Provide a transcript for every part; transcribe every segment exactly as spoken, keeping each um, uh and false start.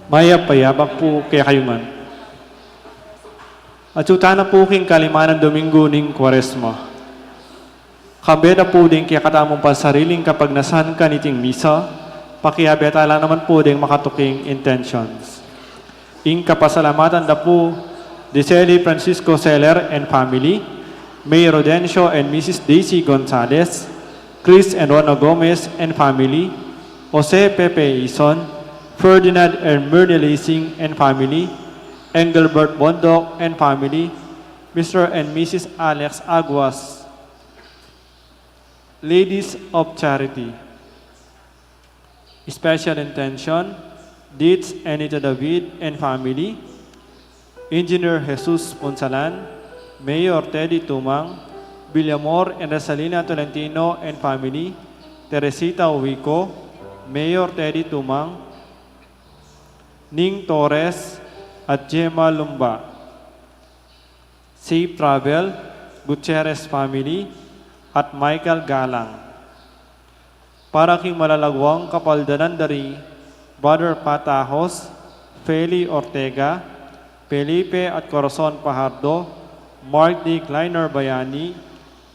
Mayap a yabak pu kekayu ngan. Atyu tana pu king kalimanan Domingo ning Kuaresma. Kambe da pu ding kekatamung pansariling kapagnasan kaniting misa, pakiabe tala naman pu ding makatuking intentions. Ing kapasalamatan da pu di Seli Francisco Seller and family, May Rodencio and Missus Daisy Gonzalez, Chris and Rona Gomez and family, Jose Pepe Ison, Ferdinand and Myrna Lising and family, Engelbert Bondoc and family, Mister and Missus Alex Aguas. Ladies of Charity. Special intention, Deeds Anita David and family, Engineer Jesus Punsalan, Mayor Teddy Tumang, Villamor and Rosalina Tolentino and family, Teresita Uico, Mayor Teddy Tumang, Ning Torres, at Gemma Lumba. Safe travel, Gutierrez family, at Michael Galang. Para king malalagwang kapaldanan da ri Brother Pat Tahos, Feli Ortega, Felipe at Corazon Pajardo, Mark D. Kleiner Bayani,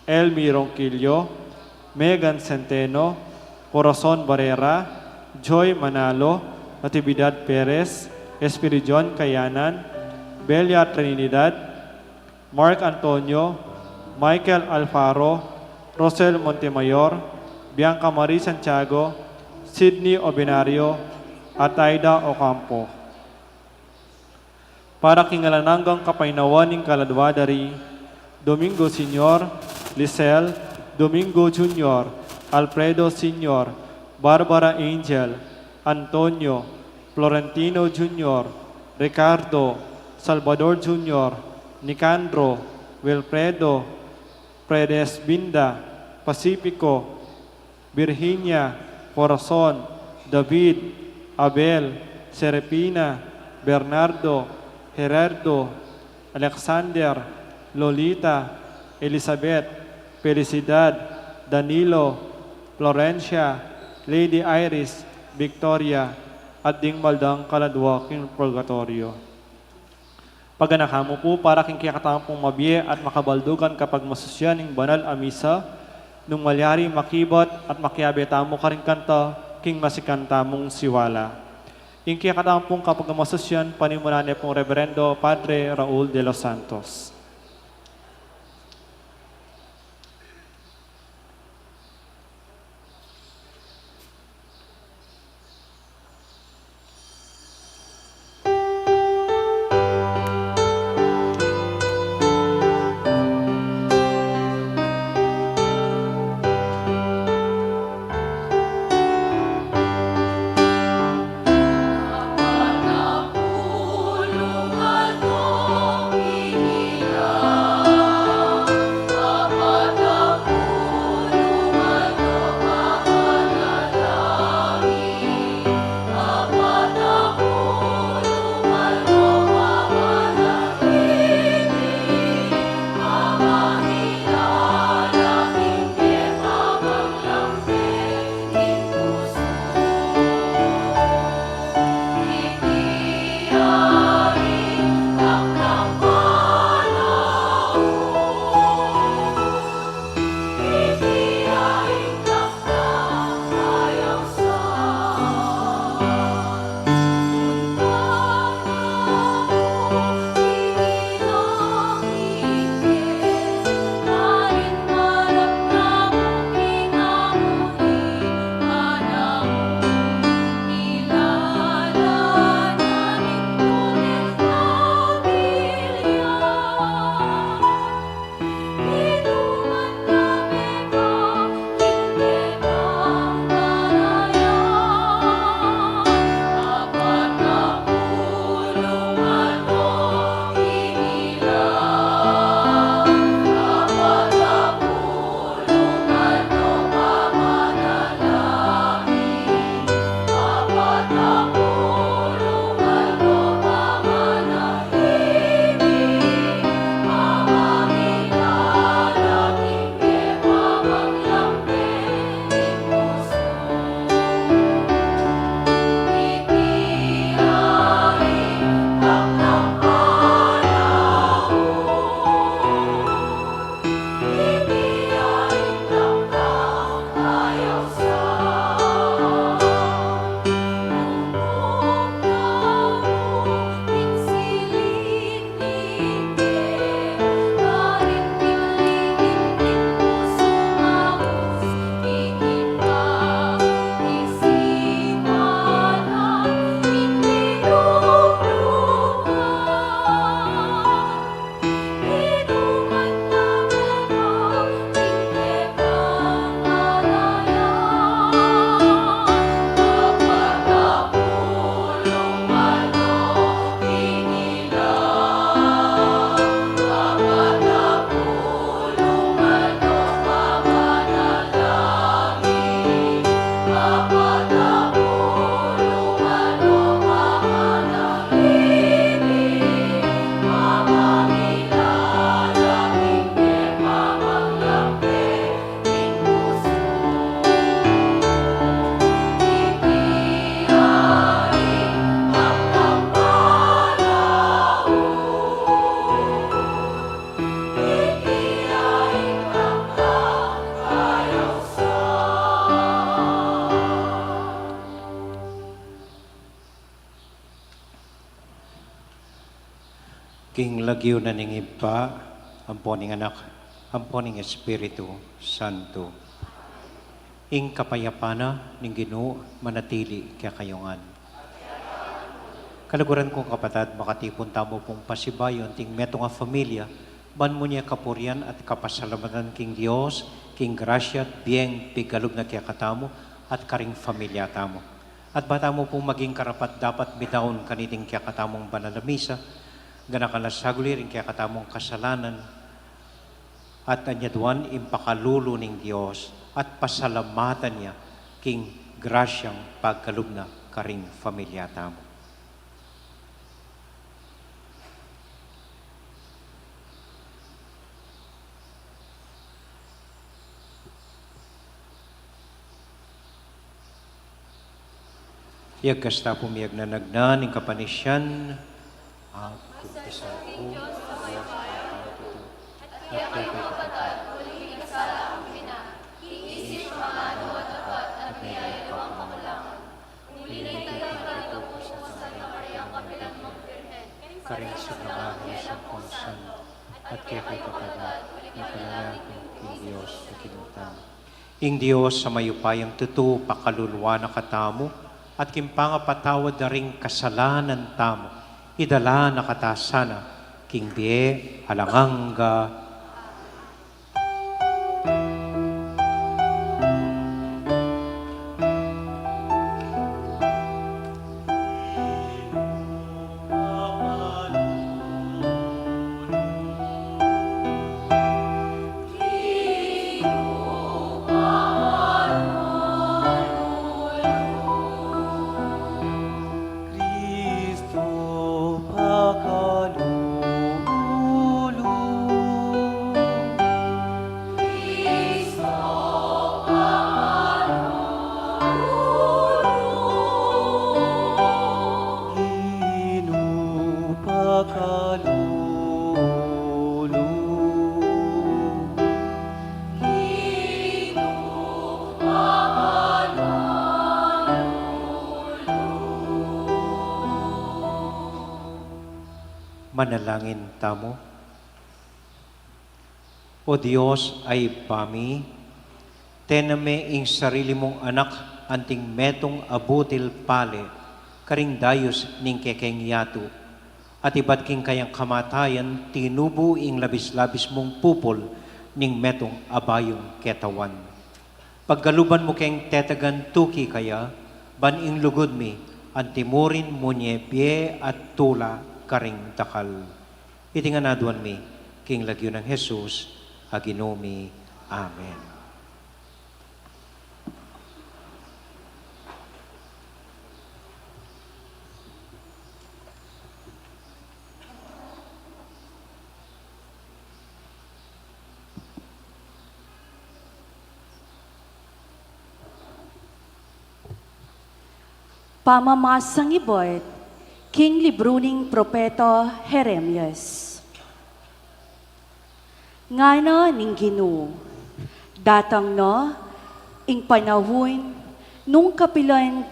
Elmi Ronquillo, Megan Centeno, Corazon Barrera, Joy Manalo, Natividad Perez, Espiridion Kayanan, Belia Trinidad, Mark Antonio, Michael Alfaro, Rosel Montemayor, Bianca Marie Santiago, Sydney Obenario, at Aida Ocampo. Para king alang anggang kapaynawan ning kaladwa da ri Domingo Senior, Lisel, Domingo Junior, Alfredo Senior, Barbara Angel, Antonio, Florentino Junior, Ricardo, Salvador Junior, Nicandro, Wilfredo, Fredes Binda, Pacifico, Virginia, Corazon, David, Abel, Serafina, Bernardo, Gerardo, Alexander, Lolita, Elizabeth, Felicidad, Danilo, Florencia, Lady Iris, Victoria, at ding maldang kaladwa king purgatorio. Paganaka mu pu para king kekatamung mabie at makabaldugan kapagmasusyan ning banal a misa, nung malyari makibat at makiabe tamu karing kanta king masikan tamung siwala. Ing kekatamung kapagmasusyan, panimunan ne pung Reverendo Padre Raul de los Santos. Ing lagyu na ning Ibpa, ampo ning Anak, ampo ning Espiritu Santo. Ing kapayapan na ning Ginu manatili kekayu ngan. Kaluguran kung kapatad, makatipun tamu pung pasibayu anting metung a familia, ban mu ne kapurian at kapasalamatan king Dios, king grasya at bieng pigalub na kekatamu at karing familia tamu. At ba tamu pung maging karapat-dapat midaun kaniting kekatamung banal a misa, ganakan la saguli ring kekatamung kasalanan, at anyaduan ing pakalulu ning Dios, at pasalamatan ya king grasyang pagkalub na karing familia tamu. Iyagkas ta pu miyagnanagnan ing kapanisian. At kumpisal ku, at kaya kapatad, uli ning sala ku kekang king isip, amanu, at dapat, at miyayaliwang pakulangan. Uli na ita, karga ku pu sa Santa Mariang kapilan mung Birhen, karing sablang anghel ampon santo, at kekang kapatad, uli panalangin ku king Dios a Ginu tamu. Ing Dios a mayupayang tutu pakaluluan na katamu, at king pangapatawad da ring kasalanan tamu, idala na kata sana king bie alang angga. Kristo pakalulu. Kristo pakalulu. Ginu pakalulu. Manalangin tamu. O Dios a Ibpa mi, tene me ing sarili mung Anak anting metung a butil pale karing dayus ning kekeng yatu, at ibat king kayang kamatayan tinubu ing labis-labis mung pupul ning metung a bayung ketawan. Pagkaluban mu keng tetagan tuki kaya, ban ing lugud mi antimurin mu ne bie at tula karing dakal. Iti ngan aduan mi king lagyu nang Jesus a Ginu mi. Amen. Pamamasang ibat king libru ning propeta Jeremias. Ngana ning Ginu, datang na ing panahun nung kapilan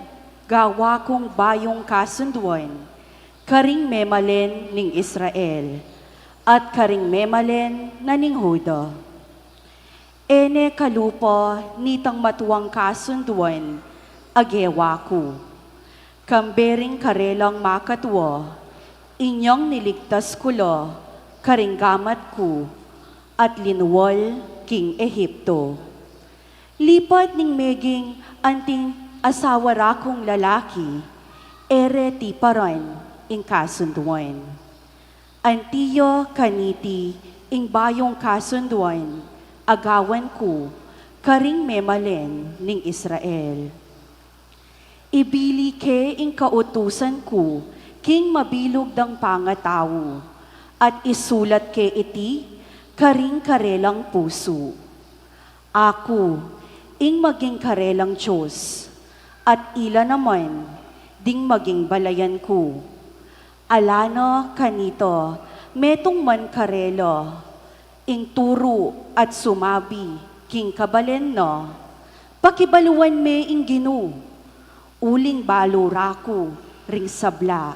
gawa kung bayung kasunduan karing memalen ning Israel at karing memalen na ning Juda. E ne kalupa nitang matuang kasunduan a gewa ku. Kambe ring karelang makatua, inyang niligtas ku la karing gamat ku at linual king Egipto. Lipat ning meging anting asawa ra kung lalaki, e re tiparan ing kasunduan. Anti ya kaniti ing bayung kasunduan a gawan ku karing memalen ning Israel. Ibili ke ing kautusan ku king mabilug dang pangatau, at isulat ke iti karing karelang pusu. Aku ing maging karelang Dios, at ila naman ding maging balayan ku. Ala na kanita metung man karela ing turu at sumabi king kabalen na, "Pakibaluan me ing Ginu," uling balu ra ku ring sabla.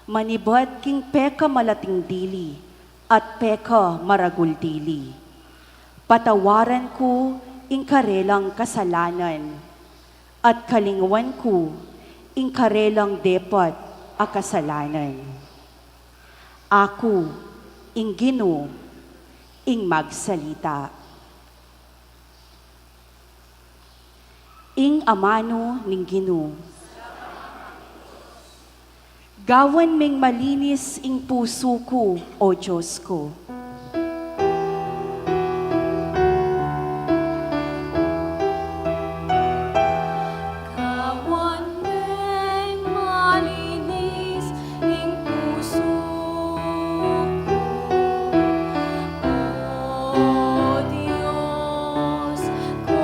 Manibat king pekamalating dili at pekamaragul dili. Patawaran ku ing karelang kasalanan, at kalingwan ku ing karelang depat a kasalanan. Aku, ing Ginu, ing magsalita. Ing amanu ning Ginu. Gawan meng malinis ing pusu ku, O Dios ku. Gawan meng malinis ing pusu ku, O Dios ku.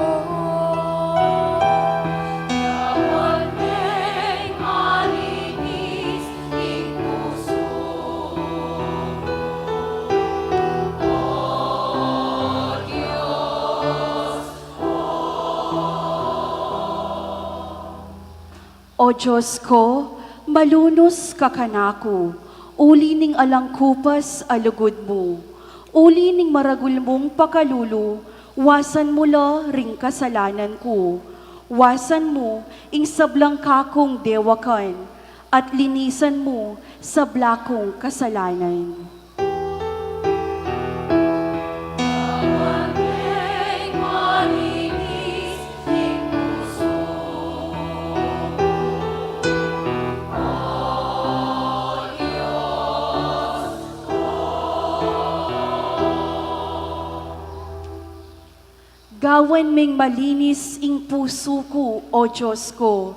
Gawan meng malinis ing pusu ku, O Dios. O Dios ku, malunus ka kanaku, uli ning alang kupas a lugud mu, uli ning maragul mung pakalulu, wasan mu la ring kasalanan ku, wasan mu ing sablang kakung dewakan, at linisan mu sabla kung kasalanan. Gawan meng malinis ing pusu ku, O Dios ku,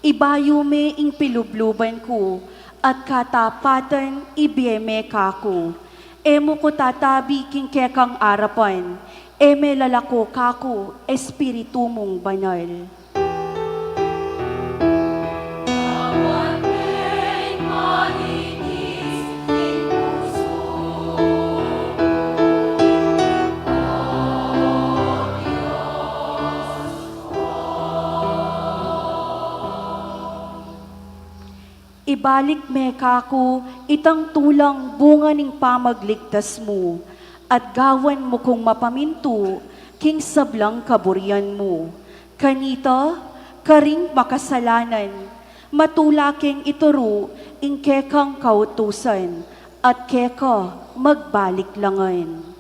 ibayu me ing pilubluban ku, at katapatan ibie me kaku. E mu ku tatabi king kekang arapan, e me lalako kaku Espiritu mung Banal. Ibalik me kaku itang tulang bunga ning pamagligtas mu, at gawan mu kung mapamintu king sablang kaburian mu. Kanita, karing makasalanan, matula keng ituru ing kekang kautusan, at keka magbalik la ngan.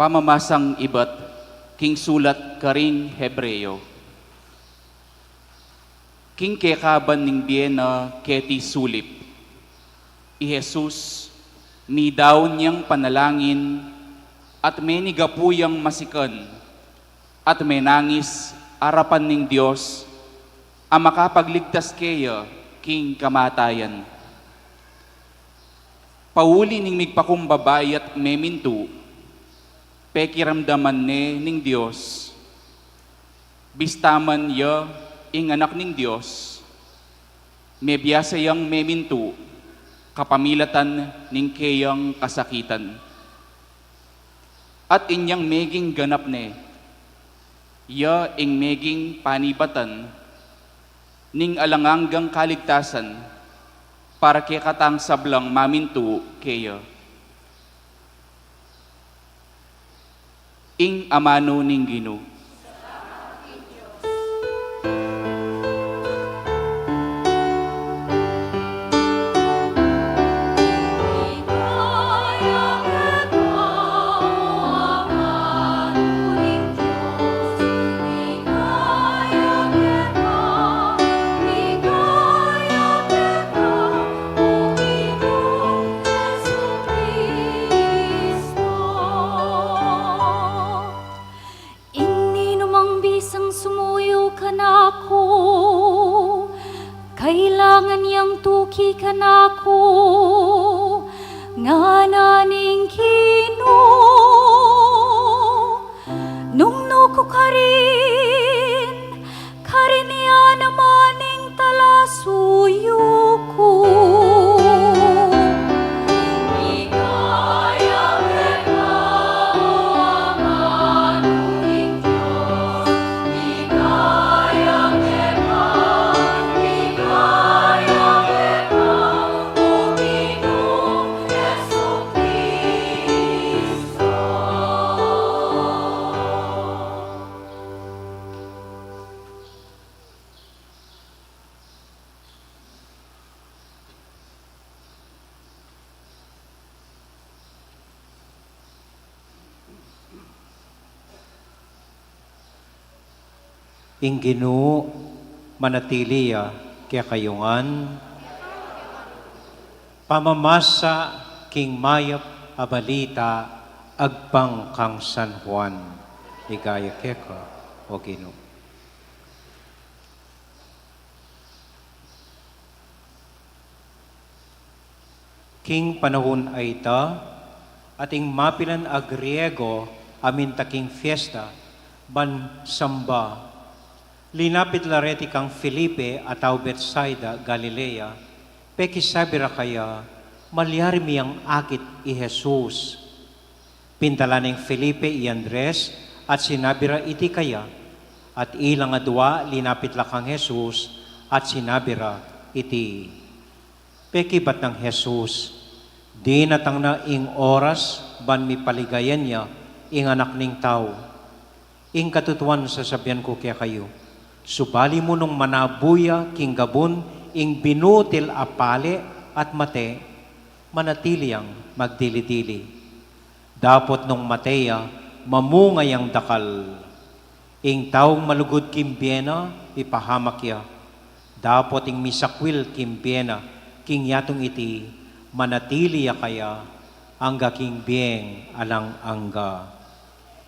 Pamamasang ibat king sulat karing Hebreo. King kekaban ning bie na keti sulip, i Jesus, midaun yang panalangin at menigapu yang masikan at menangis arapan ning Dios a makapagligtas keya king kamatayan. Pauli ning migpakumbaba ya't memintu, pekiramdaman ne ning Dios. Bista man ya ing Anak ning Dios, mebiasa yang memintu kapamilatan ning keyang kasakitan. At inyang meging ganap ne, ya ing meging panibatan ning alang anggang kaligtasan para kekatang sablang mamintu keya. Ing amanu ning Ginu. Ing Ginu manatili ya kekayu ngan. Pamamasa king mayap a balita agpang kang San Juan. Ligaya keka, O Ginu. King panaun a ita, ating mapilan a Griego a minta king fiesta, ban samba. Linapit la reti kang Felipe a tau Betsaida, Galilea, pekisabi ra kaya, "Malyari mi yang akit i Jesus." Pintalan neng Felipe i Andres, at sinabi ra iti kaya, at ilang adua linapit la kang Jesus, at sinabi ra iti. Pekibat nang Jesus, "Dinatang na ing oras ban mipaligayan ya ing Anak ning Tau. Ing katutuan sasabian ku kekayu, subali mu nung manabu ya king gabun ing binutil a pale at mate, manatili yang magdili-dili. Dapot nung mate ya, mamunga yang dakal. Ing taung malugud king bie na, ipahamak ya. Dapot ing misakwil king bie na, king yatung iti, manatili ya kaya angga king bieng alang angga.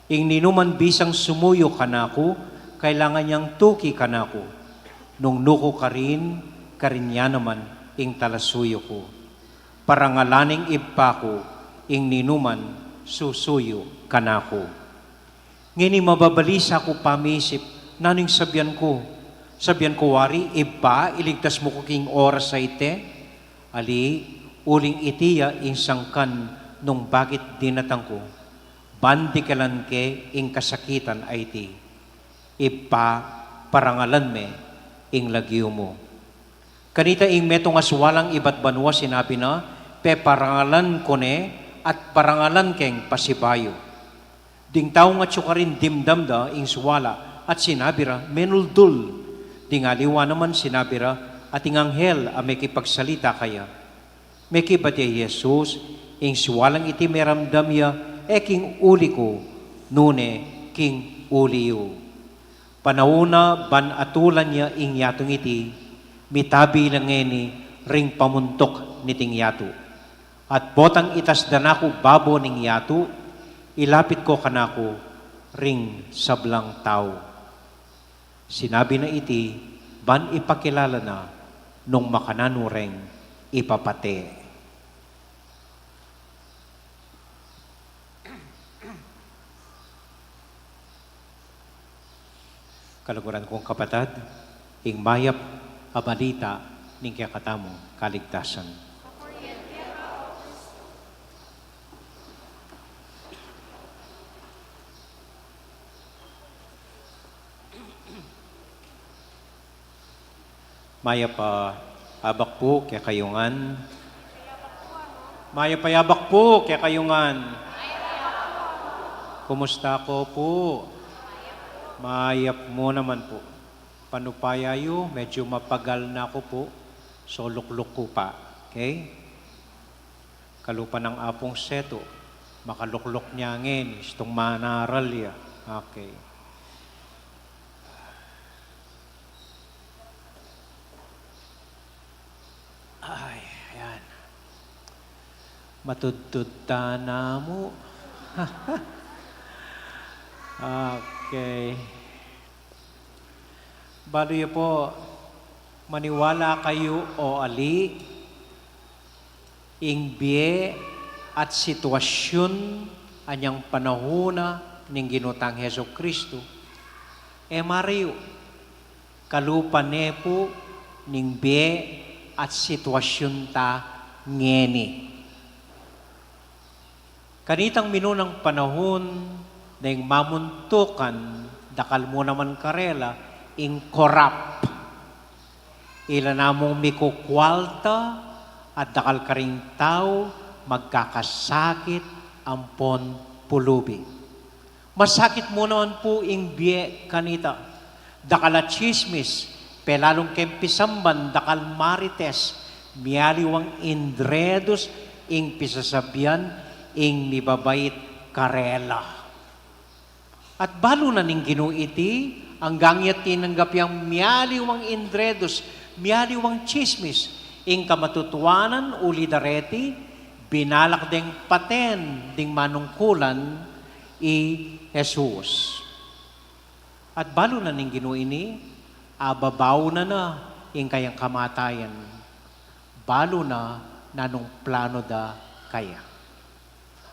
Ing ninuman bisang sumuyu kanaku, kailangan yang tuki kanaku. Nung nuku karin, karin ya naman ing talasuyu ku. Parangalan ning Ibpa ku ing ninuman susuyu kanaku." Ngeni mababalisa ku pamisip, nanu ing sabian ku? Sabian ku wari, "Ibpa, iligtas mu ku king oras a ite"? Ali, uling iti ya ing sangkan nung bakit dinatang ku, ban dikelan ke ing kasakitan a iti. Ibpa, parangalan me ing lagyu mu. Kanita ing metung a sualang ibat banua sinabi na, "Peparangalan ku ne at parangalan keng pasibayu." Ding taung atyu karin dimdam da ing suala at sinabi ra, "Menuldul." Ding aliwa naman sinabi ra, "Ating anghel a mekipagsalita kaya." Mekibat ya i Jesus, "Ing sualang iti meramdam ya e king uli ku, nune king uli yu." Panaun na ban atulan ya ing yatung iti, mitabi la ngeni ring pamuntuk niting yatu. At botang itas da na ku babo ning yatu, ilapit ko kanaku ring sablang tau. Sinabi na iti ban ipakilala na nung makananu reng ipapate. Kaluguran kung kapatad, ing mayap a balita ning kekatamung kaligtasan. Mayap a abak pu kekayu ngan. Mayap a abak pu kekayu ngan. Kumusta ko pu? Mayap mu naman pu. Panupaya yu, medyu mapagal na ku pu. So, lukluk ku pa. Okay? Kalupa nang Apung Setu, makalukluk ne ngeni, istung manaral ya. Okay. Ay, ayan. Matudtud ta na mu. Okay. Balu yu pu, maniwala kayu o ali, ing bie at sitwasyun anyang panaun na ning Ginu tang Jesucristo, e mariu, kalupa ne pu ning bie at sitwasyun ta ngeni. Kanitang minunang panaun, deng mamuntukan, dakal mu naman karela, ing korap. Ila namung mikukwalta, at dakal karing tau, magkakasakit, ampon pulubi. Masakit mu naman pu ing bie kanita. Dakal a tsismis, pelalung keng pisamban, dakal marites, mialiwang indredus, ing pisasabian, ing mibabait karela. At balu na ning Ginu iti, Anggang ya tinanggap yang mialiwang indredus, mialiwang tsismis, ing kamatutuanan uli dareti, binalak deng paten ding manungkulan i Jesus. At balu na ning Ginu ini, ababawan na na ing kayang kamatayan. Balu na nanung plano da kaya.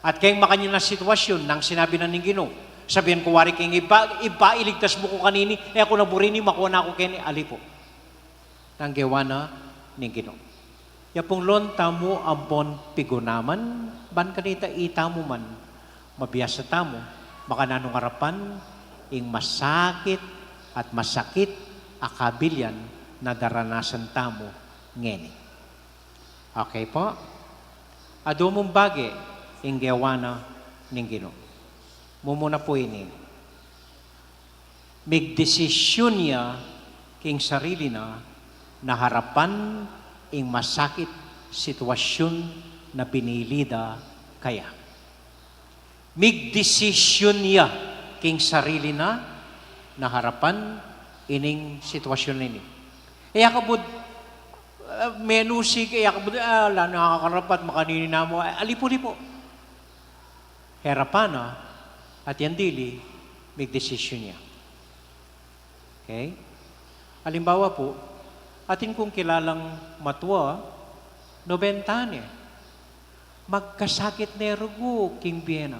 At keng makanyan a sitwasyun, nang sinabi na ning Ginu, sabian ku wari keng Ibpa, Ibpa, iligtas mu ku kanini, e ku na buri ini, makua na ku keni, ali pu. Nang gewa na ning Ginu. Ya pung lon tamu ampon pigunaman, ban kanita itamu man, mabiasa tamu, makananung arapan, ing masakit at masakit a kabilyan na daranasan tamu ngeni. Okay pu? Adu mung bage ing gewa na ning Ginu. Mumuna pu ini. Migdesisyun ya king sarili na, na harapan ing masakit sitwasyun na binili da kaya. Migdesisyun ya king sarili na, na harapan ining sitwasyun ini. E ya kabud, ah, menusig, e ya kabud, ah, ala na karapat, makanini na mu, ah, ali pu, ali pu. Harapan na, at yang dili, migdesisyun ya. Okay? Alimbawa pu, atin kung kilalang matua, nobenta ne. Magkasakit ne rugu king bie na.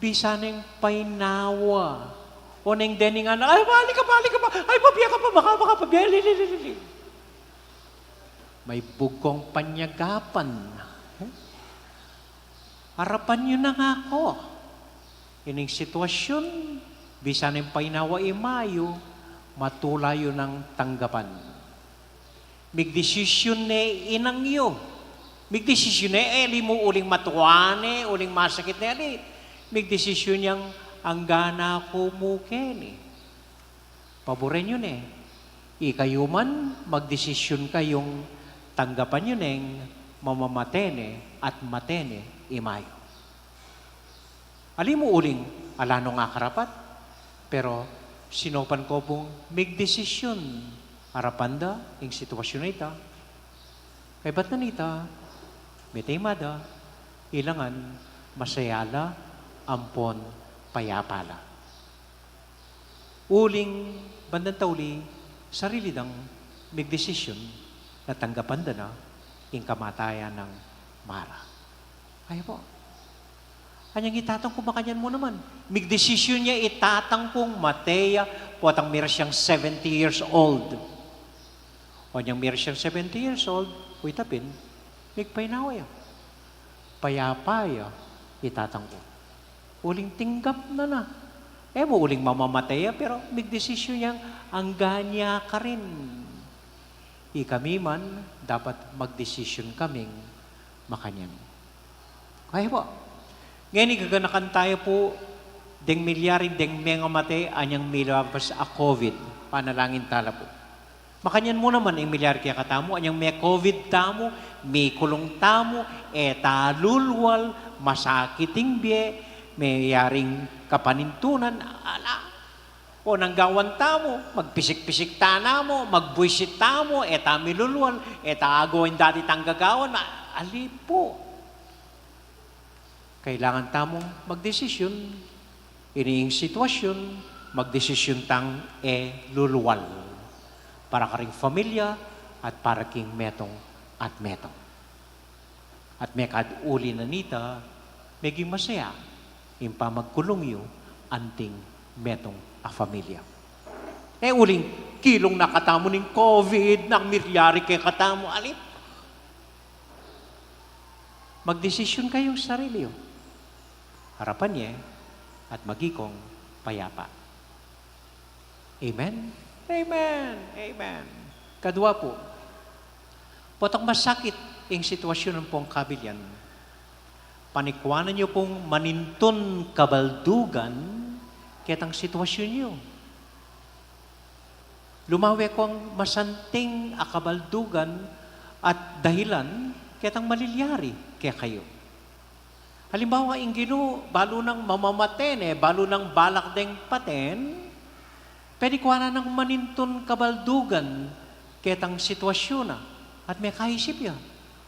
Bisa neng painawa. O neng deningan, "Ay, balik ka, balik ka pa. Ay, pabie ka pa, baka, baka pabie, li, li, li, li, li." May bugkong panyagapan. Arapan yu na nga ku. Ining sitwasyun, bisa neng painawa imayu, matula yu nang tanggapan. Migdesisyun ne inang yu. Migdesisyun ne, e, ali mu uling matua ne, uling masakit ne, ali. Migdesisyun yang angga na ku mu keni. Paburen yu ne. Ikayu man, magdesisyun kayung tanggapan yu neng mamamate ne at mate ne imayu. Ali mu uling ala nung akarapat, pero sinopan ku pung migdesisyun, arapan da ing sitwasyun a ita. Kaybat na nita, mete i mada, ilangan masaya la ampon payapa la. Uling bandang tauli, sarili dang migdesisyun na tanggapan da na ing kamatayan nang mara. Ay pu. Anyang i tatang ku makanyan mu naman. Migdesisyun ya i tatang kung mate ya, potang mira siyang seventy years old. O anyang mira siyang seventy years old, uy, tapin, migpainawa ya. Payapa ya i tatang ku. Uling tinggap na na. E mu uling mamamate ya, pero migdesisyun yang angga na karin. Ikami man, dapat magdesisyun kaming makanyan. Kaya pu, ngeni gaganakan taya pu, deng milyari, deng mengamate, anyang milabas a COVID, panalangin tala pu. Makanyan mu naman ing milyari kekatamu, anyang me-COVID tamu, mikulung tamu, e ta lulwal, masakit ing bie, meyaring kapanintunan, ala. O nang gawan tamu, magpisik-pisik tana mu, magbuisit tamu, e ta milulwal, e ta agawa ing dati tang gagawan, a-, ali pu. Kailangan tamung magdesisyun, ini ing sitwasyun, magdesisyun tang e lulwal. Para karing familia at para king metung at metung. At mekad uli na nita, meging masaya ing pamagkulung yu anting metung a familia. E uling kilung na katamu ning COVID, nang milyari kekatamu, ali pu. Magdesisyun kayung sarili yu. Arapan ye at maging kung payapa. Amen? Amen. Amen. Kadua pu, potang masakit ing sitwasyun ampong kabilyan, panikuanan yu pung manintun kabaldugan ketang sitwasyun yu. Lumawe kung masanting a kabaldugan at dahilan ketang malilyari kekayu. Halimbawa, ing Ginu, balu nang mamamate ne, balu nang balak deng paten, Pwede kuanan nang manintun kabaldugan ketang sitwasyun na, at mekaisip ya.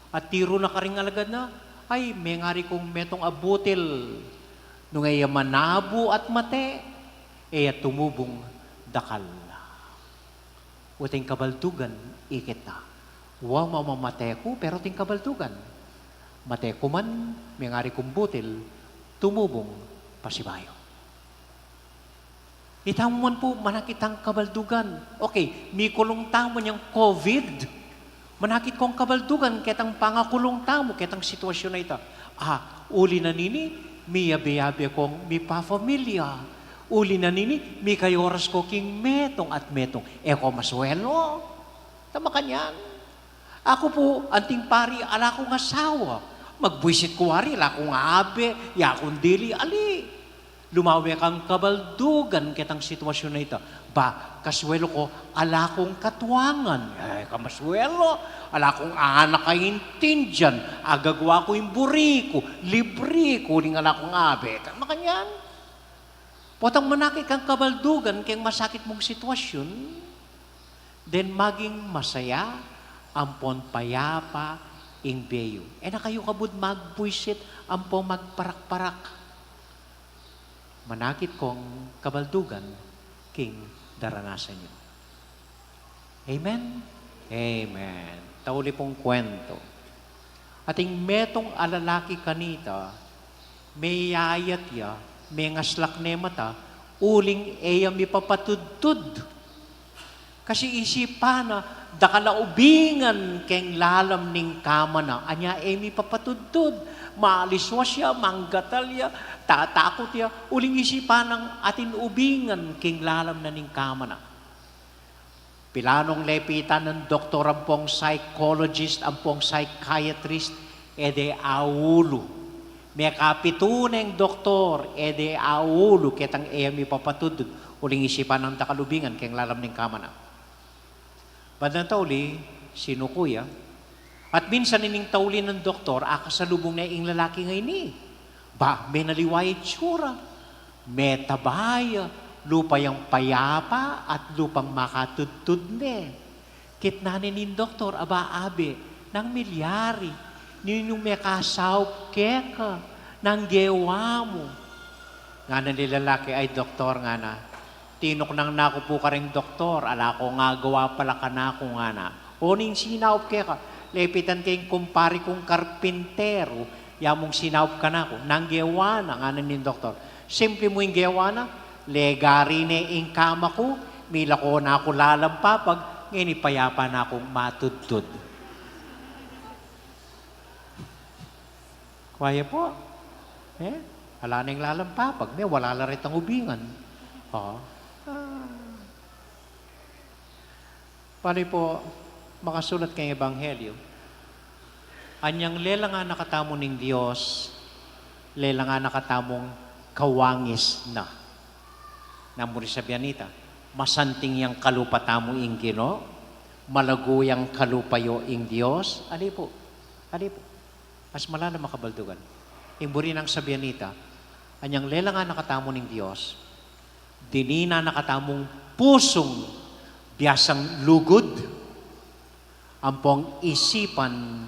At tiru na karing alagad na, ay, mengari kung metung a butil, nung e ya manabu at mate, e ya tumubung dakal. Uting kabaldugan, ikit na. Wa, mamamate ku, pero ting kabaldugan. Mate ku man, mengari kung butil, tumubung pasibayu. Itamu man pu, manakit tang kabaldugan. Okay, mikulung tamu inyang COVID. Manakit kong kabaldugan ketang pangakulung tamu, ketang sitwasyun a ita. Ah, uli na nini, miyabe-yabe kong mipapamilya. Uli na nini, mikayoras ko king metung at metung. E ko maswelo. Ta makanyan. Aku pu, anting pari, ala kung asawa. Magbwisit ku wari, ala kung abe, ya kung dili, ali. Lumawe kang kabaldugan ketang sitwasyun a ita. Ba, kaswelo ko, ala kung katuangan. E ka maswelo, ala kung anak a intindian, agagwa ku ing buri ku, libri ku, uling ala kung abe. Ta makanyan. Potang manakit kang kabaldugan keng masakit mung sitwasyun, then maging masaya ampon payapa ing bie yu. E na kayu kabud magbwisit ampon magparak-parak. Manakit kong kabaldugan king daranasan yu. Amen? Amen. Tauli pung kwento. Ating metung a lalaki kanita, meyayat ya, mengaslak ne mata, uling e ya mipapatudtud. Kasi isipan na, dakal a ubingan keng lalam ning kama na, anya e mipapatudtud, maaliswas ya, manggatal ya, tatakut ya, uling isipan nang atin ubingan keng lalam na ning kama na. Pilanung lepitan nang doktor ampong psychologist, ampong psychiatrist, e de aulu. Mekapitu neng doktor, e de aulu, ketang e ya mipapatudtud, uling isipan nang dakal ubingan keng lalam ning kama na. Bandang tauli, sinuku ya. At minsan ining tauli nang doktor, akasalubung ne ing lalaki a ini. Ba, menaliwa ya itsura. Metaba ya, lupa yang payapa at lupang makatudtud ne. Kitnan ne ning doktor, aba, abe, nanu ing milyari, ninung mekasaup keka, nanu ing gewa mu? Ngana ning lalaki, ay doktor, ngana, tinuknang na ku pu karing doktor, ala kung agawa pala kanaku, ngana. O ning sinaup keka? Lepitan ke ing kumpari kung karpinteru, ya mung sinaup kanaku. Nanu ing gewa na? Ngana ning doktor, simple mu ing gewa na, legari ne ing kama ku, milako na ku lalampapag, ngeni payapa na kung matudtud. Kuaya pu. E? Ala neng lalampapag, me, wala la retang ubingan. O. Ah. Pali pu, makasulat keng Ebanghelyo, anyang lelangan na katamu ning Dios, lelangan na katamung kawangis na. Nanu ring sabian nita, masanting yang kalupa tamu ing Ginu, malagu yang kalupa yu ing Dios. Ali pu, ali pu. Mas malalam a kabaldugan. Ing buri nang sabian nita, anyang lelangan na katamu ning Dios, dininan na katamung pusung biasang lugud, ampong isipan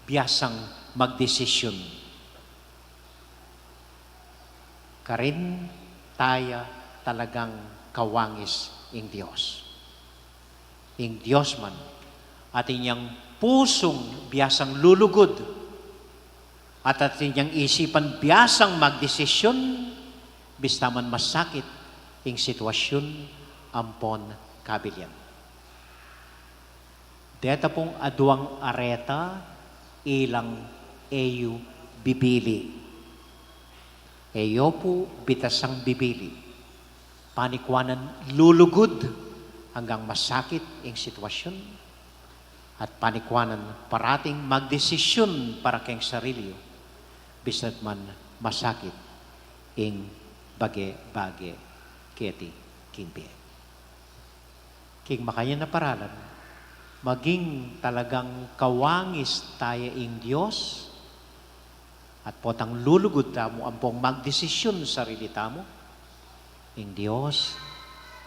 biasang magdesisyun. Karin taya talagang kawangis ing Dios. Ing Dios man, atin yang pusung biasang lulugud, at atin yang isipan biasang magdesisyun, bista man masakit ing sitwasyun ampon kabilian. Deta pung aduang areta, ilang e yu bibili. E yu pu bitasang bibili. Panikwanan lulugud anggang masakit ing sitwasyun, at panikwanan parating magdesisyun para keng sarili yu, bista't man masakit ing bage-bage keti king bie. King makanyan a paralan, maging talagang kawangis taya ing Dios, at potang lulugud tamu ampong magdesisyun sarili tamu, ing Dios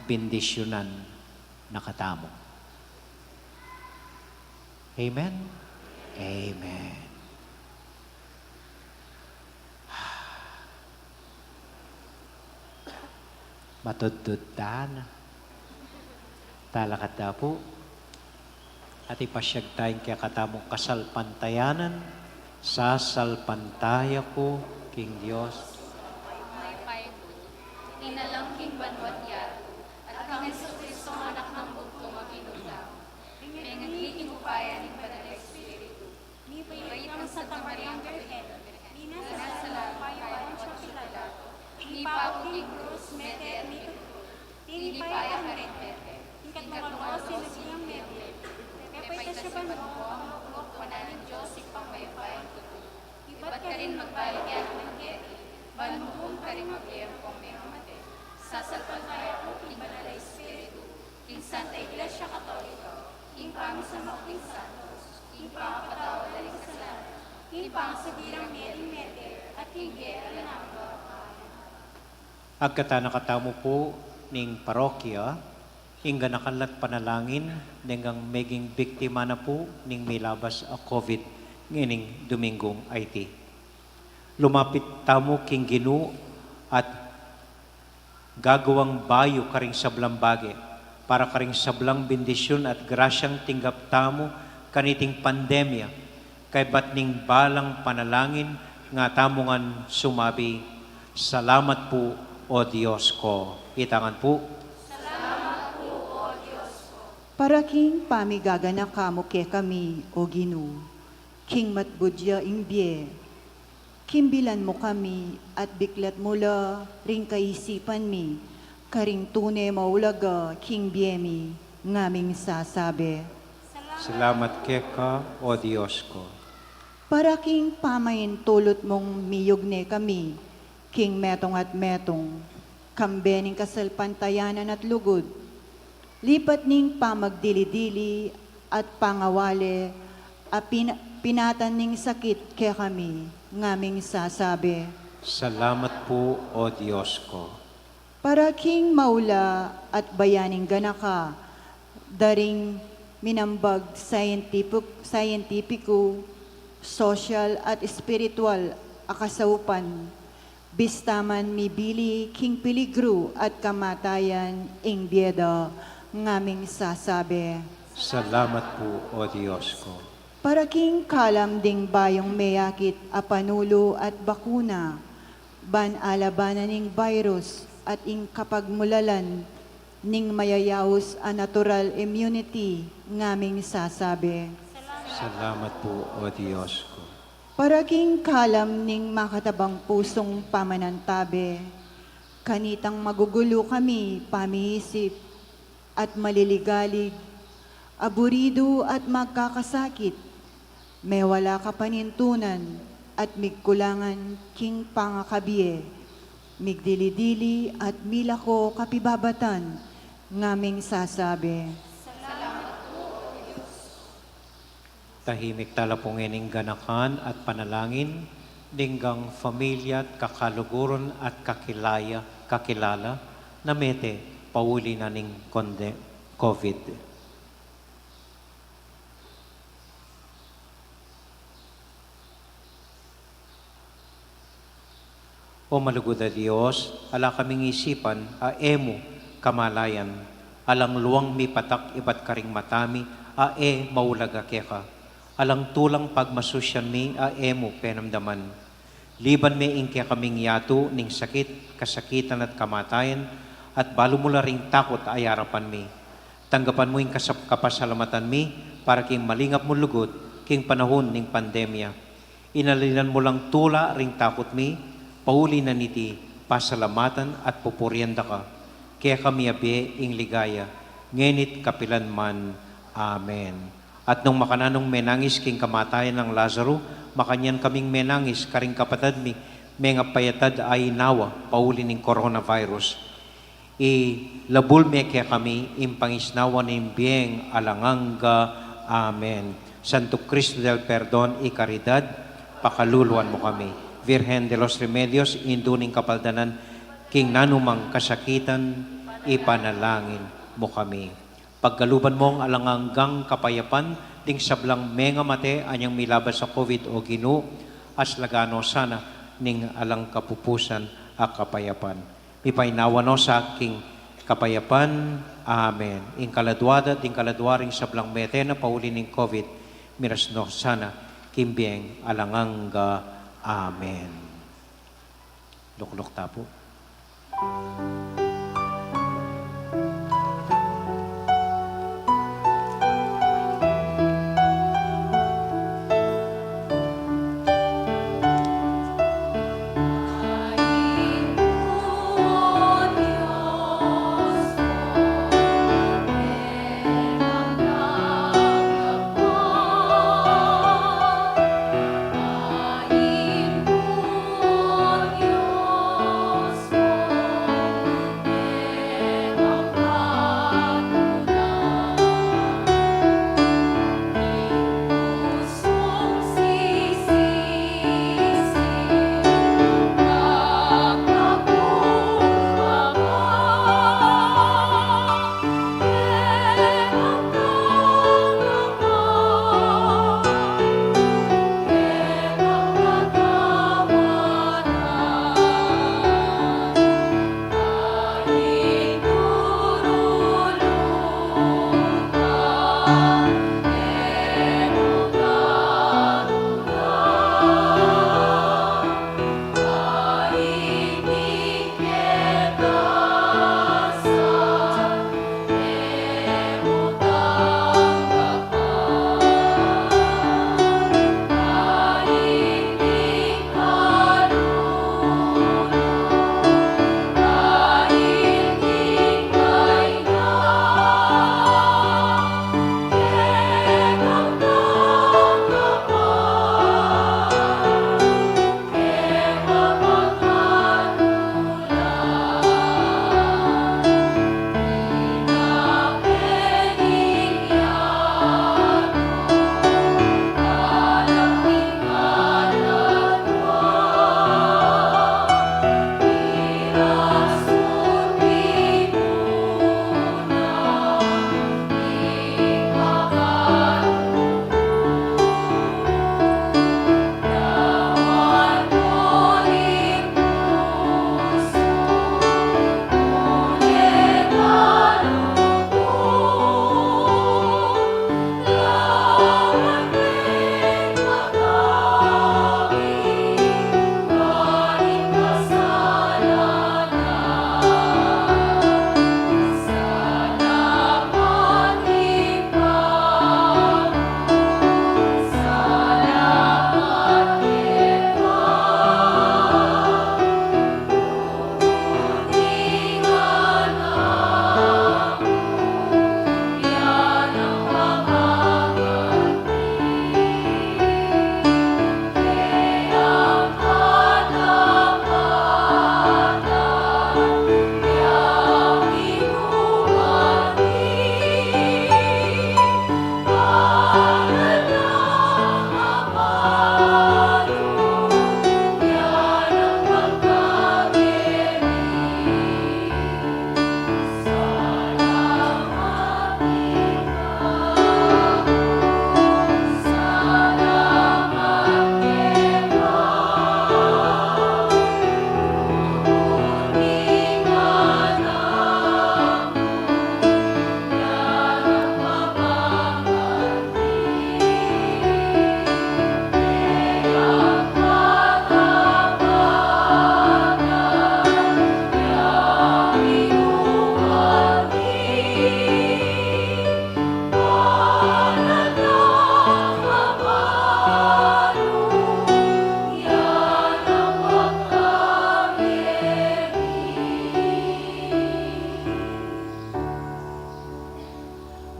bendisyunan na katamu. Amen? Amen. Matudtud tana. Talakad ta pu. At ipasyag taya ing kekatamung kasalpantayanan. Sasalpantaya ku king Dios. Mayupayang Ginu, inalang king banua't yatu, at kang Jesucristo, anak nang bugtung a Ginu tamu, mengagli king upaya ning Banal a Espiritu, mibait kang Santa Mariang Birhen, minasala alang bayu Poncio Pilato, mipaku king krus, mete at mitugtug, tinipaya karing mete, ing ikatmung aldo sinubli yang mebie, mepaitas ya banua, mukuk wanan ning Dios Ibpang mayupayang tutu. Ibat karin magbalik ya naman keti, ban mukum karing mabie ampong mengamate. Sasalpantaya ku king Banal a Espiritu, king Santa Iglesia Katolika, king pamisamak ning santos, king pangapatawad da ring kasalanan, king pangasubli rang mie ring mete, at king bie alang angga. Amen. Agkatan na katamu pu ning parokya, ing ganakan la't panalangin, deng meging biktima na pu ning milabas a COVID ngening Dominggung iti. Lumapit tamu king Ginu at gagawang bayu karing sablang bage, para karing sablang bendisyun at grasyang tinggap tamu kaniting pandemya, kaybat ning balang panalangin nga tamu ngan sumabi, "Salamat pu, O Dios ko." Ita ngan pu. Salamat pu, O Dios ko. Para king pamigaganaka mu kekami, O Ginu, king matbudya ing bie, kimbilan mu kami at biklat mu la ring kaisipan mi karing tune maulaga king bie mi, ngaming sasabi, "Salamat keka, O Dios ko." Para king pamaintulut mung miyugne kami king metung at metung, kambe ning kasalpantayanan at lugud, lipat ning pamagdili-dili at pangawale a pin-, pinatan ning sakit kekami, ngaming sasabi, "Salamat pu, O Dios ko." Para king maula at bayaning ganaka, da ring minambag scientific-, scientifico, social at espiritual a kasaupan, bista man mibili king peligru at kamatayan ing bie da, ngaming sasabi, "Salamat pu, O Dios ko." Para king kalam ding bayung meyakit a panulu at bakuna, ban alabanan ing virus at ing kapagmulalan ning mayayaus a natural immunity, ngaming sasabi, "Salamat pu, O Dios ko." Para king kalam ning makatabang pusung pamanantabe, kanitang magugulu kami pamiisip at maliligalig, aburidu at magkakasakit, mewala kapanintunan at migkulangan king pangakabie, migdili-dili at milako kapibabatan, ngaming sasabi, Tahimik tala pu ngening ganakan at panalangin, ding gang familia at kakaluguran at kakilaya, kakilala, na mete pauli na ning konde-, COVID. O malugud a Dios, ala kaming isipan a e mu kamalayan, alang luang mipatak ibat karing mata mi a e maulaga keka, alang tulang pagmasusyan mi a e mu penamdaman. Liban me ing kekaming yatu ning sakit, kasakitan at kamatayan, at balu mu la ring takut a ayarapan mi. Tanggapan mu ing kasap-, kapasalamatan mi para king malingap mung lugud king panahun ning pandemya. Inalinan mu lang tula ring takut mi, pauli na niti pasalamatan at pupurian da ka. Kekami a bie ing ligaya, ngeni't kapilan man. Amen. At nung makananung menangis king kamatayan nang Lazaro, makanyan kaming menangis karing kapatad mi, mengapayatad a inawa pauli ning coronavirus. Ilabul me kekami ing pangisnawa ning bieng alang angga. Amen. Santo Cristo del Perdon y Caridad, pakaluluan mu kami. Virgen de los Remedios, indu ning kapaldanan king nanumang kasakitan, ipanalangin mu kami. Pagkaluban mung alang anggang kapayapan ding sablang mengamate anyang milabas a COVID, O Ginu, aslagan no sana ning alang kapupusan a kapayapan. Mipainawa no sa king kapayapan. Amen. Ing kaladua da, ding kaladua ring sablang mete na pauli ning COVID, miras no sana king bieng alang angga. Amen. Lukluk ta pu.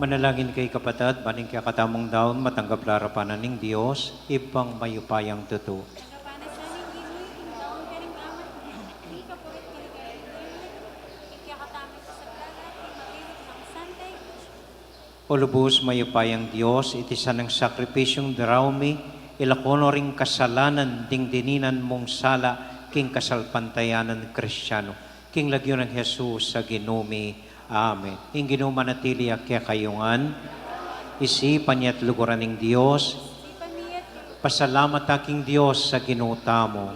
Manalangin kayu, kapatad, ban ing kekatamung daun matanggap la arapan na ning Dios, Ibpang mayupayang tutu. Tanggapan na sa ning Ginu ing daun karing gamat na, ing kapurit karing gamat na, ing kekatamung sablang, ing mabibig nang Santa Iglesia. O lubus mayupayang Dios, iti sanang sakripisyung daraun mi, ilako no ring kasalanan ding dininan mung sala king kasalpantayanan Kristiano. King lagyu nang Jesus a Ginu mi. Amen. Ing Ginu manatili ya kekayu ngan. Isipan ya at luguran ning Dios. Pasalamatan ta king Dios a Ginu tamu.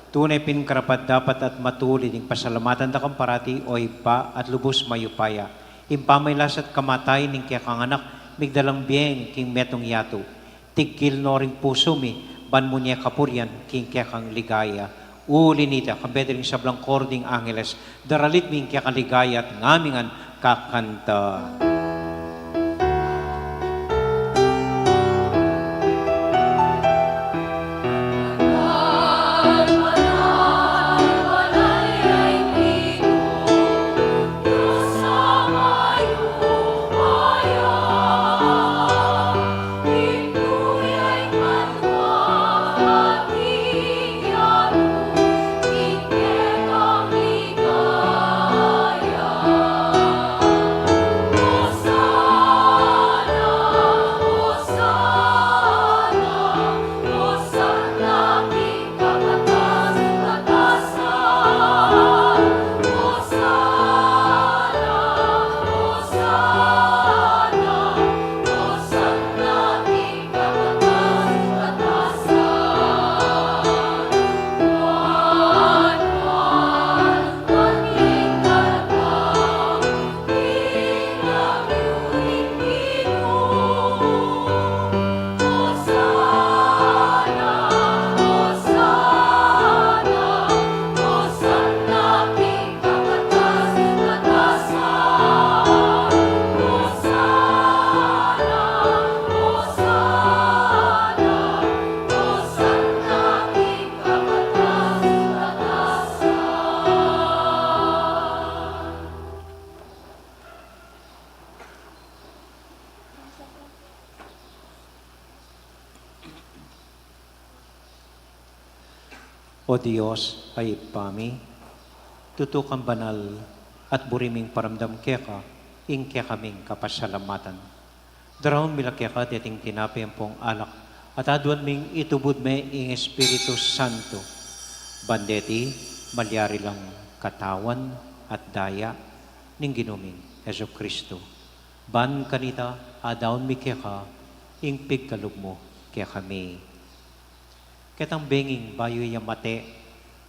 Tune pin karapat-dapat at matulid ing pasalamatan da kang parati, o Ibpa, at lubus mayupaya. Ing pamagkasakit at kamatayan ning kekang Anak, migdalang bie king metung yatu. Tiggil no ring pusu mi, ban mu ne kapurian king kekang ligaya. Uli nita, kambe da ring sablang koro ding angeles, daralit mi ing kekang ligaya at ngamingan kakanta. O Dios a Ibpa mi, tutu kang banal at buri ming paramdam keka ing kekaming kapasalamatan. Daraun mi la keka deting tinape ampong alak, at aduan ming itubud me ing Espiritu Santo. Ban deti malyari lang katawan at daya ning Ginu ming Jesucristo. Ban kanita adaun mi keka ing pigkalub mu kekami. Ketang benging bayu ya mate,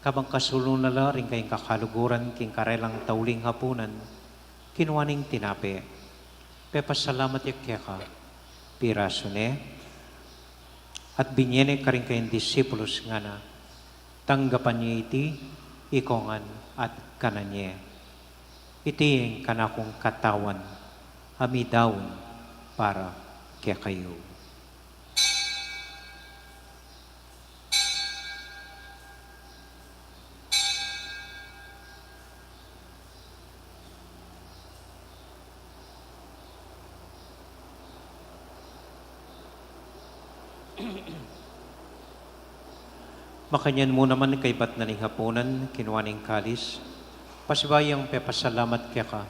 kabang kasulung na la ring kayang kakaluguran king karelang tauling hapunan, kinua neng tinape, pepasalamat ya keka, pirasu ne, at binie ne karing kayang disipulus, ngana: Tanggapan ye iti, ikongan at kanan ye. Iti ing kanakung katawan a midaun para kekayu. Makanyan mu naman kaybat na ning hapunan, kinua neng kalis, pasibayu yang pepasalamat keka,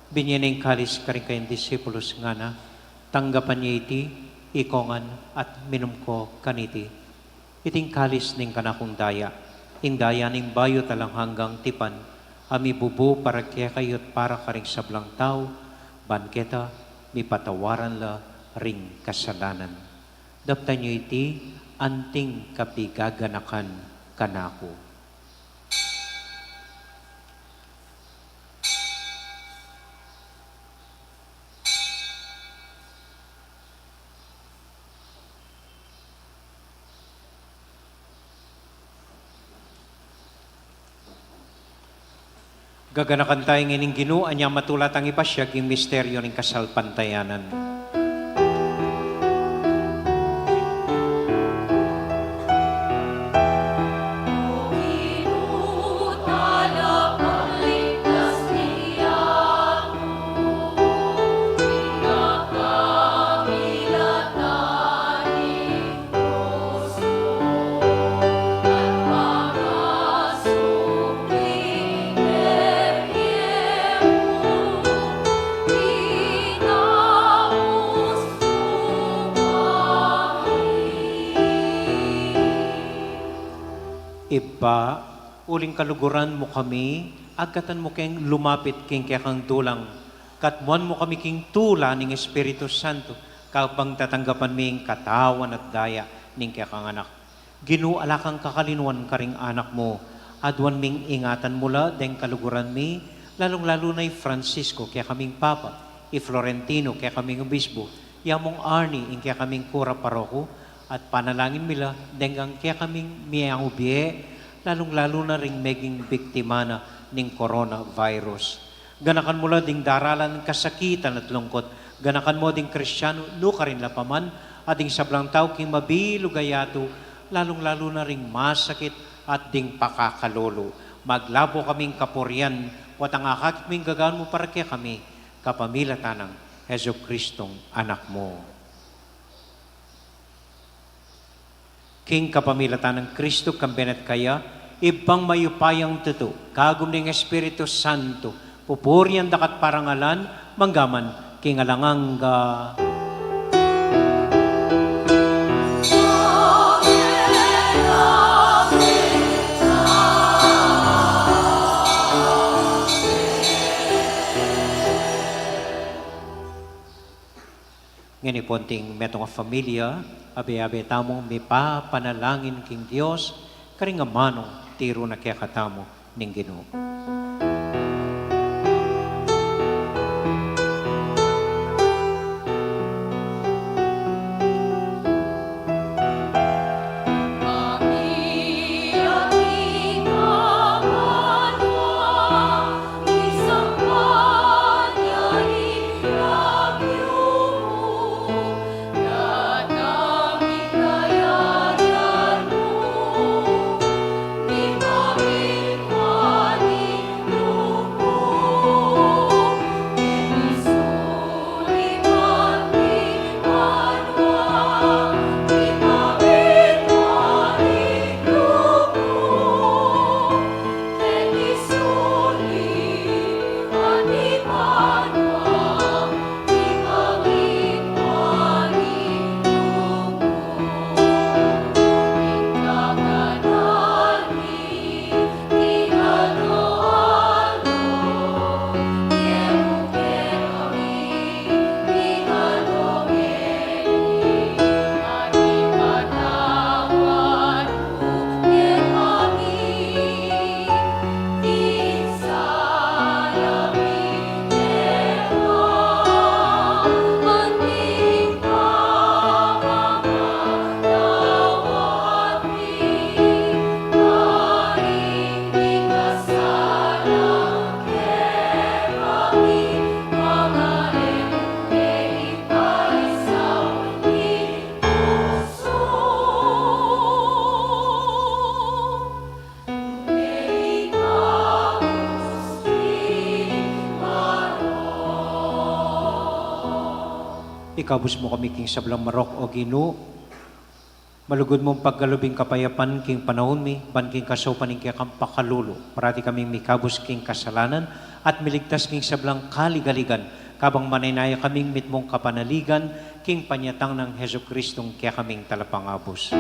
binie neng kalis karing kayang disipulus, ngana: Tanggapan ye iti, ikongan at minum ko kaniti. Iting kalis ning kanakung daya, ing daya ning bayu at alang anggang tipan, a mibubu para kekayu at para karing sablang tau, ban keta mipatawaran la ring kasalanan. Daptan yu iti anting kapigaganakan kanaku. Gaganakan taya ngening Ginu, anya matula tang ipasiag ing misteryu ning kasalpantayanan. Ibpa, Uling kaluguran mu kami, agkatan mu keng lumapit king kekang dulang, katmuan mu kami king tula ning Espiritu Santo, kabang tatanggapan mi ing katawan at daya ning kekang Anak. Ginu, ala kang kakalinuan karing anak mu, aduan ming ingatan mu la deng kaluguran mi, lalung-lalu na i Francisco, kekaming Papa, i Florentino, kekaming Obispo, i Among Arnie, ing kekaming Kura Paroko, at panalangin mi la deng kekaming miyang bie, lalung-lalu na ring meging biktima na ning coronavirus. Ganakan mu la ding daralan kasakitan at lungkot. Ganakan mu ding Kristiano, nukarin la pa man, at ding sablang tau king mabilug a yatu, lalung-lalu na ring masakit at ding pakakalulu. Maglabo kaming kapurian, potang akakit ming gagawan mu para kekami, kapamilatan nang Jesucristong Anak mu. King kapamilatan nang Kristo, kambe na at kaya, Ibpang mayupayang tutu, kagum ning Espiritu Santo, pupurian da ka at parangalan, mangga man king alang angga. Ngeni pung metung a familia, abe-abe tamung mipapanalangin king Dios, karing amanung tiru na kekatamu ning Ginu. Ikabus mu kami king sablang marok, O Ginu. Malugud mung pagkalub ing kapayapan king panaun mi, ban king kasaupan ning kekang pakalulu, parati kaming mikabus king kasalanan, at miligtas king sablang kaligaligan, kabang manenaya kaming mitmung kapanaligan, king panyatang nang Jesucristong kekaming Talapangabus.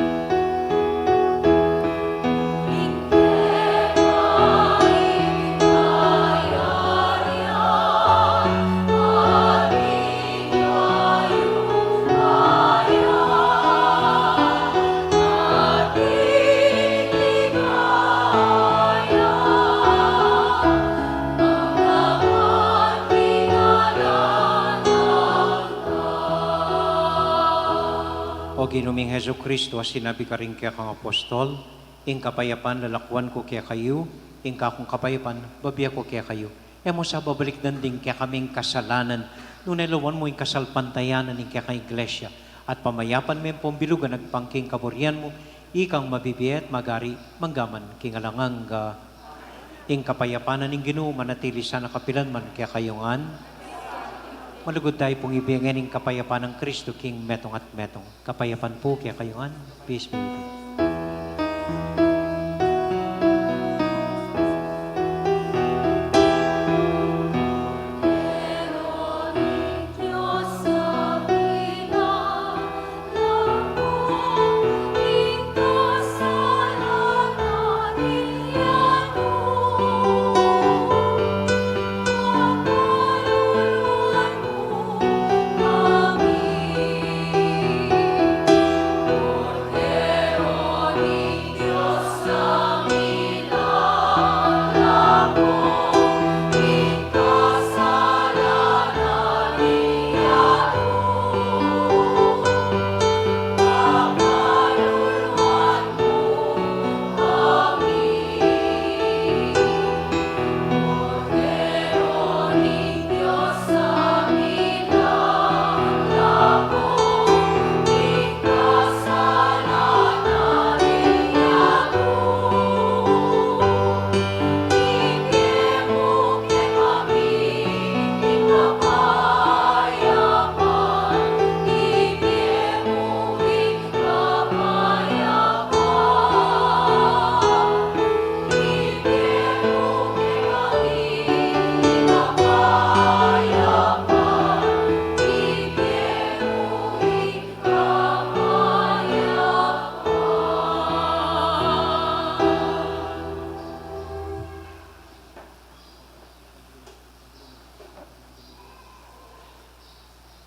O Ginu ming Jesucristo, a sinabi karing kekang apostol, ing kapayapan lalakuan ku kekayu, ing kakung kapayapan babie ku kekayu. E mu sa babalikdan ding kekaming kasalanan, nune lawan mu ing kasalpantayanan ning kekang Iglesia, at pamayapan me pung bilugan agpang king kaburian mu, ikang mabibie at magari manggaman king alang angga. Ing kapayapan na ning Ginu manatili sana kapilan man kekayu ngan. Malugud tayu pung ibie ngeni ing kapayapan nang Kristo king metung at metung. Kapayapan pu kekayu ngan. Peace be with you.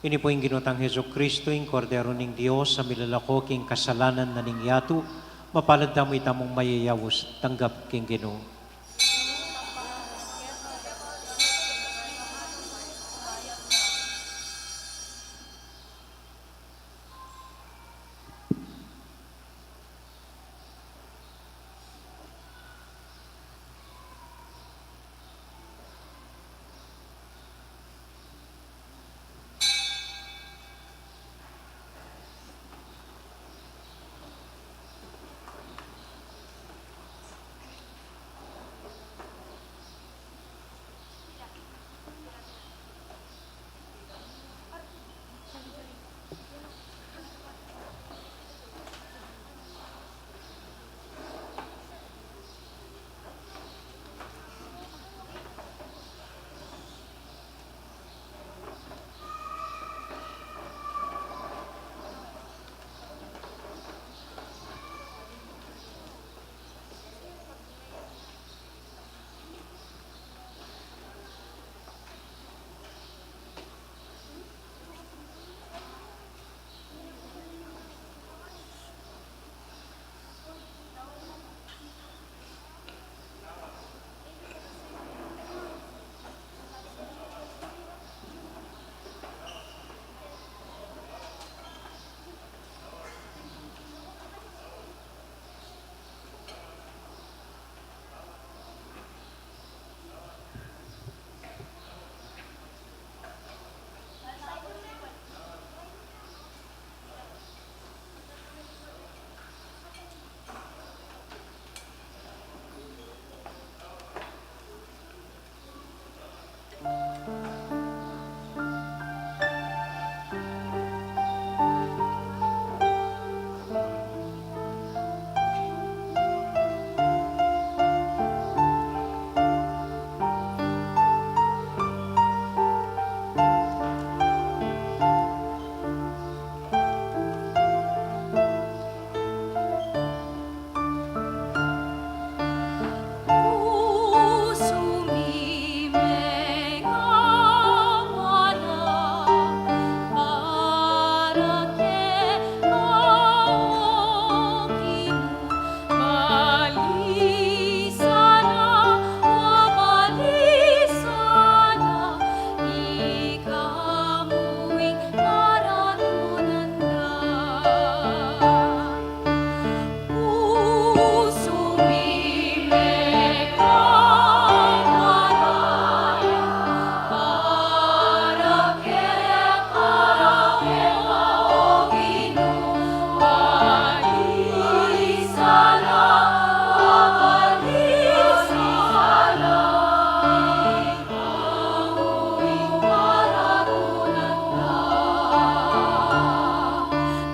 Ini pu ing Ginu tang Jesucristo, ing Kordero ning Dios, a milalako king kasalanan na ning yatu. Mapalad tamu itamung mayayaus tanggap king Ginu.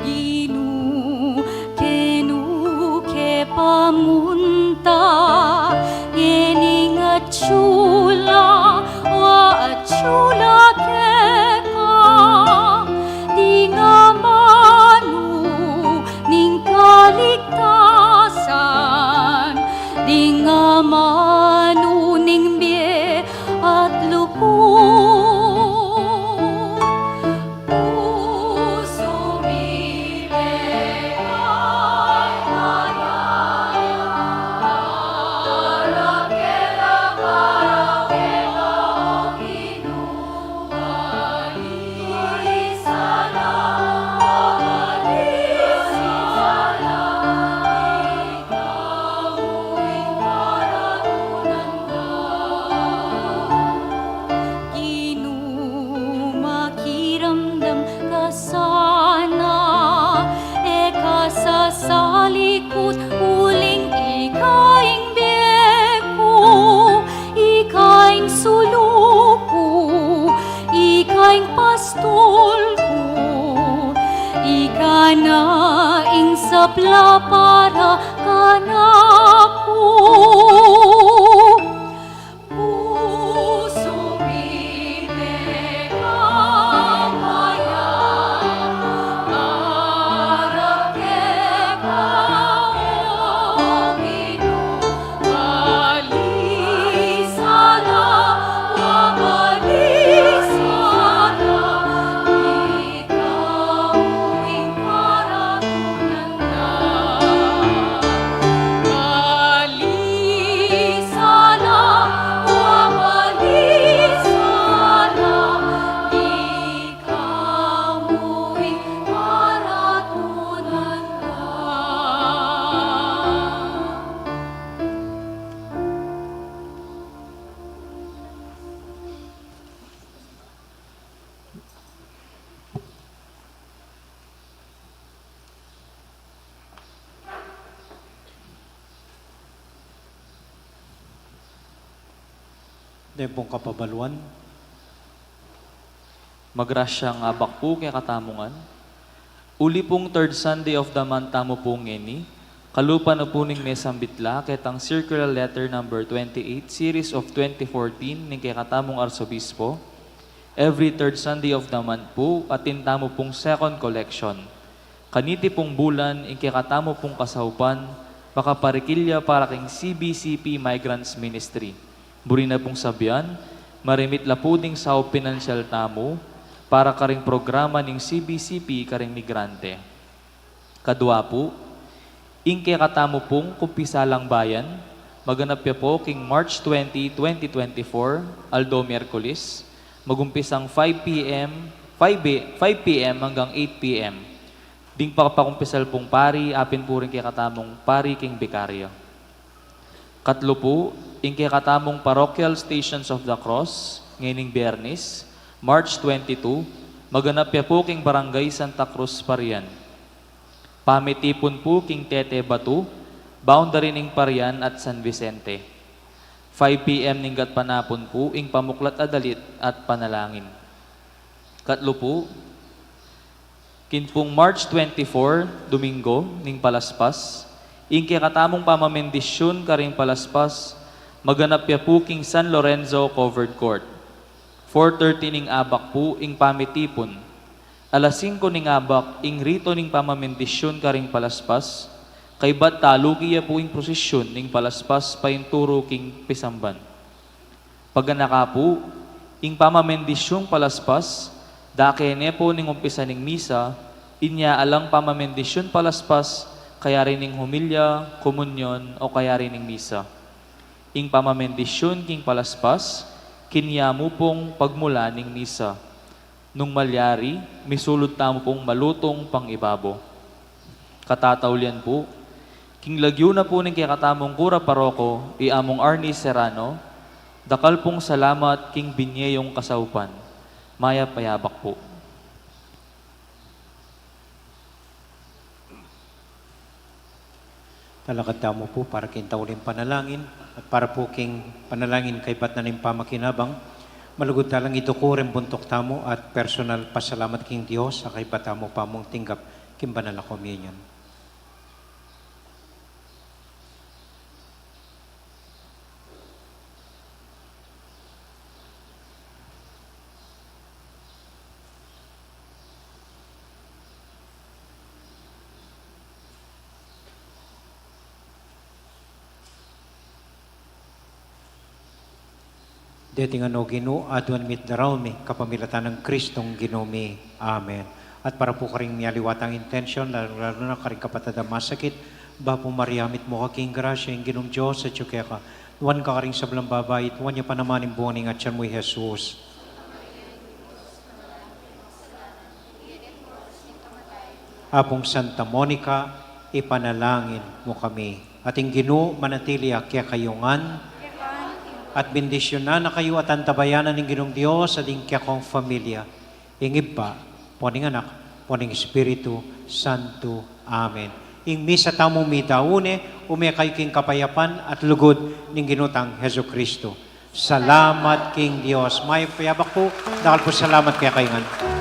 Ginu, kenu ke pamunta, ngening atyu la, wa atyu la keka, ding amanu ning kaligtasan, ding amanu ning bie at lugud. Ginu, makiramdam ka sana, e ka sasalikut, uling ika ing bie ku, ika ing sulu ku, ika ing pastul ku, ika na ing sabla para kanaku. Tempong kapabaluan. Magrasyang abak pu kekatamu ngan. Uli pung third Sunday of the month tamu pu ngeni, kalupa na pu ning mesambit la ketang Circular Letter number twenty-eight, series of twenty fourteen, ning kekatamung Arsobispo, every third Sunday of the month pu, atin tamu pung second collection. Kaniti pung bulan, ing kekatamu pung kasaupan, makaparikil ya para king C B C P Migrants Ministry. Buri na pung sabian, marimit la pu ding saup pinansyal tamu para karing programa ning C B C P karing migrante. Kadua pu, ing kekatamu pung kumpisalang bayan, maganap ya pu king March twenty, twenty twenty-four, aldo Miyerkules, magumpisang five P M, five A-, five P M hanggang eight P M. Ding pakapakumpisal pung pari, apin pu ring kekatamung pari king bikaryo. Katlu pu, ing kekatamung Parochial Stations of the Cross, ngening Biyernes, March twenty-two, maganap ya pu king Barangay Santa Cruz, Parian. Pamitipun pu king Tete Batu, boundary ning Parian at San Vicente. Five P M ning gatpanapun pu, ing pamuklat a dalit at panalangin. Katlu pu, king pung March twenty-four, Domingo, ning palaspas, ing kekatamung pamamendisyun karing palaspas, maganap ya pu king San Lorenzo Covered Court. Four thirty ning abak pu ing pamitipun. Alas singko ning abak ing rito ning pamamendisyun karing palaspas, kaybat talugi ya pu ing prosesyon ning palaspas painturu king pisamban. Paganaka pu, ing pamamendisyung palaspas, dake ne pu ning umpisa ning misa, inya alang pamamendisyun palaspas, kayari ning homilya, komunyon, o kayari ning misa. Ing pamamendisyun king palaspas, kinyamu pung pagmula ning misa. Nung malyari, misulud tamu pung malutung pang-ibabo. Katataulian pu, king lagyu na pu ning kekatamung kura paroko, i Among Arnie Serrano, dakal pung salamat king binye yung kasaupan. Mayap a abak pu. Talakad tamu pu para king tauling panalangin, at para pu king panalangin kaybat na ning pamakinabang, malugud talang iduku ring buntuk tamu at personal pasalamat king Dios a kaybat tamu pamung tinggap king banal a komunyon. Deti ngan, O Ginu, aduan mi't daraun mi kapamilatan nang Kristong Ginu mi. Amen. At para pu karing mialiwa tang intensyon, lalu-lalu na karing kapatad a masakit, Bapu Maria, mitmu ka king grasya, ing Ginung Dios atyu keka. Nuan ka karing sablang babai, at nuan ya pa naman ing bunga ning atyan mu, i Jesus. Apung Santa Monica, ipanalangin mu kami. At ing Ginu manatili ya kekayu ngan, at bendisyunan na kayu at antabayanan ning Ginung Dios at ing kekong familia. Ing Ibpa, ampo ning Anak, ampo ning Espiritu Santo. Amen. Ing misa tamu meyari ne, ume kayu king kapayapan at lugud ning Ginu tang Jesucristo. Salamat king Dios. Mayap a abak pu, dakal pung salamat kekayu ngan.